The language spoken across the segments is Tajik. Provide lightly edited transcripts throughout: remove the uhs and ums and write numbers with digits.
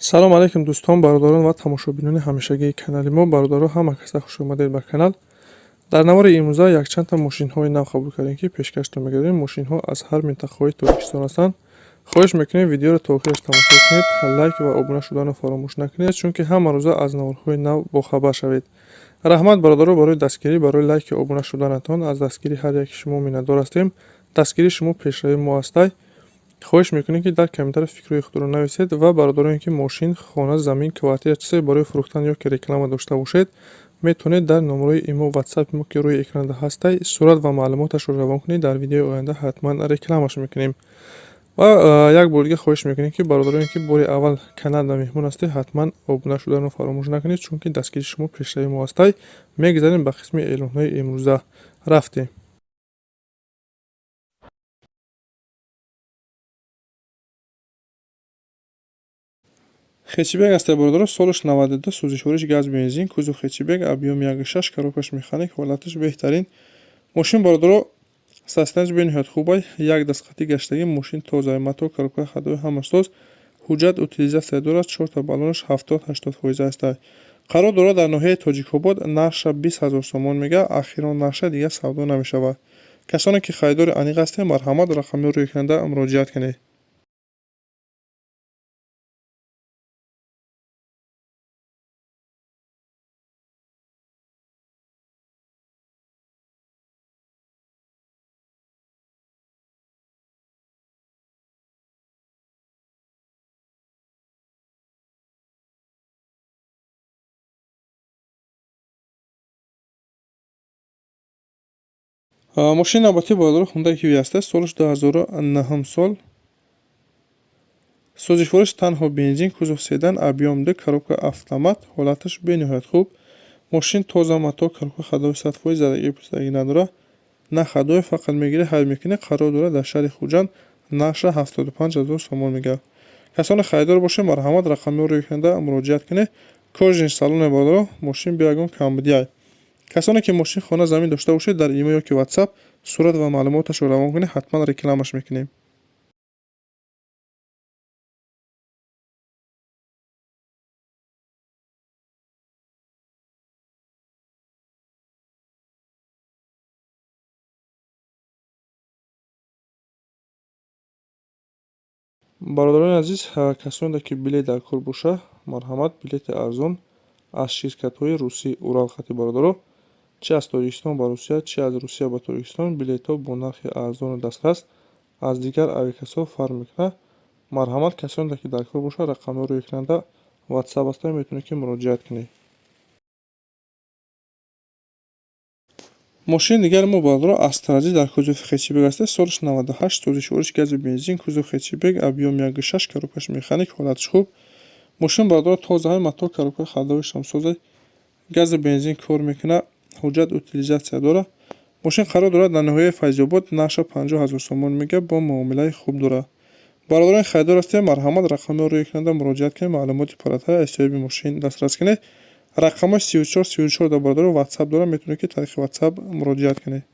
Салом алейкум, дӯстон, бародарон ва тамошобинони ҳамешагии канали мо. Бародаро, ҳама каса хуш омадед ба канал. Дар навори имрӯза якчандта мошинҳои нав қабул кардем, ки пешкаштон мегардем. Мошинҳо аз ҳар минтақаҳои Тоҷикистон ҳастанд. Хоҳиш мекунем, видеоро то охираш тамошо кунед, лайк ва обуна шуданро фаромӯш накунед, чунки ҳама рӯза аз наворҳои нав бохабар шавед. Раҳмат, бародаро, барои дастгирӣ, барои лайки обуна шуданатон. Аз дастгирии ҳар яки шумо миннатдор ҳастем. Дастгирии шумо пешравии мо ҳастай. Хоҳиш мекунем, ки дар комментария фикрҳои худро нависед ва бародароне, ки мошин, хона, замин, квартира, чизе барои фурӯхтан ё ки реклама дошта бошед, метавонед дар номерои имо, ватсапи мо, ки рӯи экранда ҳастай, сурат ва маълумоташро равон кунед. Дар видеои оянда ҳатман рекламаш мекунем. Ва як бор дига хоҳиш мекунем, ки бародароне, ки бори аввал каналда меҳмон ҳастед, ҳатман обуна шуданро фаромӯш накунед, чунки дастгирии шумо пешравии мо ҳастай. Мегузарем ба қисми эълонҳои имрӯза, рафтем. Хэтчбек ҳастай, бародаро, солаш 92, сӯзишвориш газ, бензин, кузов хэтчбек, объём 1,6, коробкаш механик, ҳолаташ беҳтарин. Мошин, бародаро, состоянияш бениҳоят хубай, як дастқатӣ гаштагӣ, мошин тоза, мотор, коробка, ходовой ҳамаш соз, ҳуҷҷат утилизация дорад, чорта баллонаш 70-80% ҳастай. Қарор дорад дар ноҳияи Тоҷикобод, нархша 20 000 сомон мега, ахирон нархша, дигар савдо намешавад. Касоне ки харидори аниқ ҳастед, марҳамат, рақамҳои рӯи экранда муроҷиат кунед. Мошини навбатӣ, бародаро, Хундай Киви ҳаста, солаш 2009 сол, сӯзишвориш танҳо бензин, кузов седан, объём ду, коробка автомат, ҳолаташ бениҳоят хуб. Мошин тоза, мотор, коробка, ходовой 100%, задагӣ пусидагӣ надорад, на ходовой, фақат мегирӣ, ҳай мекунӣ. Қарор дорад дар шаҳри Хуҷанд, нархша 75 000 сомон мегардад. Касоне харидор бошед, марҳамат, рақамҳоро рӯи экранда муроҷиат кунед. Кожаный салоне, бародаро, мошин бе ягон камбудиай. Касоне ки мошин, хона, замин дошта бошед, дар имо ё ки ватсап сурат ва маълумоташро равон кунед, ҳатман рекламаш мекунем. Бародарони азиз, касоне ки билет дар кор боша, марҳамат, билети арзон аз ширкатҳои русӣ Урал хати, бародаро, чи аз Тоҷикистон ба Русия, чи аз Русия ба Тоҷикистон, билетҳо бо нархи арзону дастрас, аз дигар авиакассаҳо фарқ мекунад. Марҳамат, касоне ки дар кор бошад, рақамҳои рӯи экранда ватсап ҳастанд, метавонед ки муроҷиат кунед. Мошини дигари мо, бародаро, Астра Ҷи дар кузови хэтчбек аст, солаш 98, сӯзишвориш гази, бензин, кузов хэтчбек, объём 1,6, коробкаш механик, ҳолаташ хуб. Мошин, бародаро, тозаҳай, мотор, коробка, ходовойшам созай, газу бензин кор мекунад, ҳуҷҷат утилизация дорад. Мошин қарор дорад дар ноҳияи Файзобод, нархша 50 000 сомон мега, бо муомилаи хуб дорад. Бародарони харидор ҳастед, марҳамат, рақамҳоро рӯи экранда муроҷиат кунед, маълумоти пурратар аз соҳиби мошин дастрас кунед. Рақамҳои 34 34 дар, бародаро, ватсап дорад, метавонед ки тариқи ватсап муроҷиат кунед.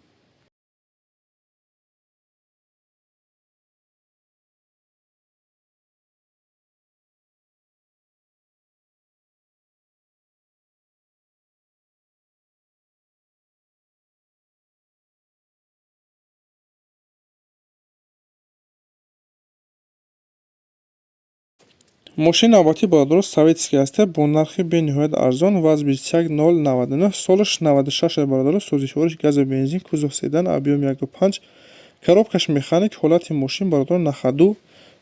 Мошини навбатӣ, бародаро, советский ҳаста, бо нархи бениҳоят арзон, ВАЗ 21099, солаш 96, бародаро, сӯзишвориш газу бензин, кузов седан, объём 1,5, коробкаш механик, ҳолати мошин, бародаро, на ходу.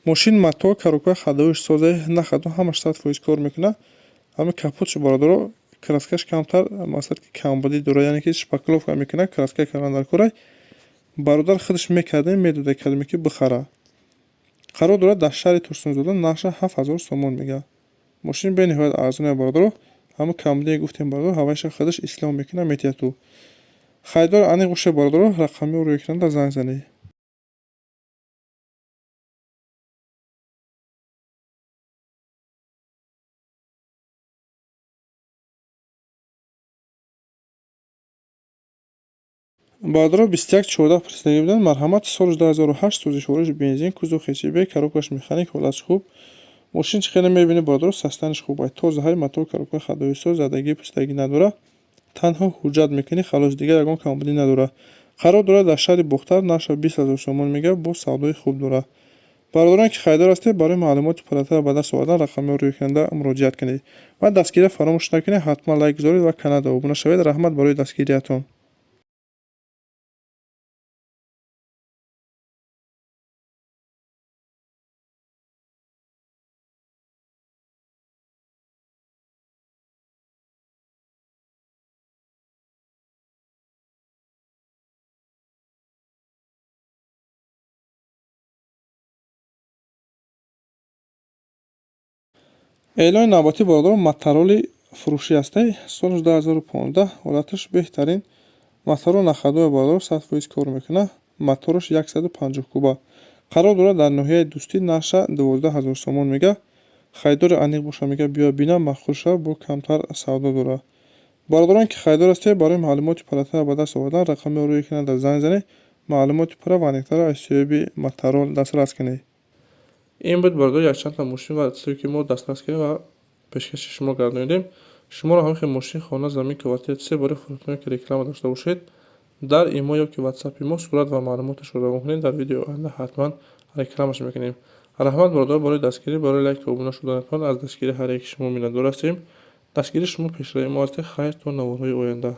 Мошин мотор, коробка, ходовойш соза, на ходу, ҳамаш 100% кор мекунад. Ҳамин капотшо, бародаро, краскаш камтар, мақсад ки камбудӣ дорад, яъне ки шпаклёвка мекунад, краска кардан дар корай. Бародар худаш мекарда, медода калиме ки бихара. Қарор дорад дар шаҳри Турсунзода, нархша 7000 сомон мегардад. Мошин бениҳоят арзоне, бародаро. Ҳамин камбудие гуфтем, бародаро, ҳавайша худаш ислоҳ мекунад, метиҳад ту. Харидор аниқ бошед, бародаро, рақамҳоро рӯи экранда занг занед. Бародаро, 2114 пурсидагӣ буданд. Марҳамат, соли 2008, сӯзишвориш бензин, кузов хэтчбек, коробкаш механик, ҳолаташ хуб. Мошин чӣ хеле мебинед, бародаро, состояние ш хуб ай, тозаҳай, мотор, коробка, ходовой соз, задагӣ, пустагӣ надора. Танҳо ҳуҷҷат мекунӣ, халос, дигар ягон камбудӣ надора. Қарор дорад дар шаҳри Бохтар, нархаш 20 000 сомон мега, боз савдои хуб дорад. Бародарон, ки харидор ҳастед, барои маълумоти пурратар ба даст овардан рақамҳои рӯи экранда муроҷиат кунед ва дастгирия фаромӯш накунед. Ҳатман лайк гузоред ва каналда обуна шавед. Раҳмат барои дастгириятон. Эълони навбатӣ, бародарон, Моторолли фурӯшӣ ҳастай, соли 2015, ҳолаташ беҳтарин. Моторол на ходовой, бародаро, 100% кор мекунад. Мотораш 150 куба. Қарор дорад дар ноҳияи Дӯстӣ, нархша 12 000 сомон мега. Харидори аниқ боша, мега, биё бина, маъқул шава, бо камтар савдо дорад. Бародарон, ки харидор ҳастед, барои маълумоти пурратар ба даст овардан рақамҳои рӯи экранда занг занед, маълумоти пурра ва аниқтарро аз соҳиби Моторол дастрас кунед. Ин буд, бародар, якчандта мошин ва чизе, ки мо дастрас кардем ва пешкаши шумо гардонидем. Шуморо ҳамин хел мошин, хона, замин, квартира, чизе барои фурӯхтан ки реклама дошта бошед, дар имо ё ки ватсапи мо сурат ва маълумоташро равон кунед, дар видеои оянда ҳатман рекламаш мекунем. Раҳмат, бародар, барои дастгирӣ, барои лайку обуна шуданатон. Аз дастгирии ҳар яки шумо миннатдор ҳастем. Дастгирии шумо пешравии мо ҳастед. Хайр, то наворҳои оянда.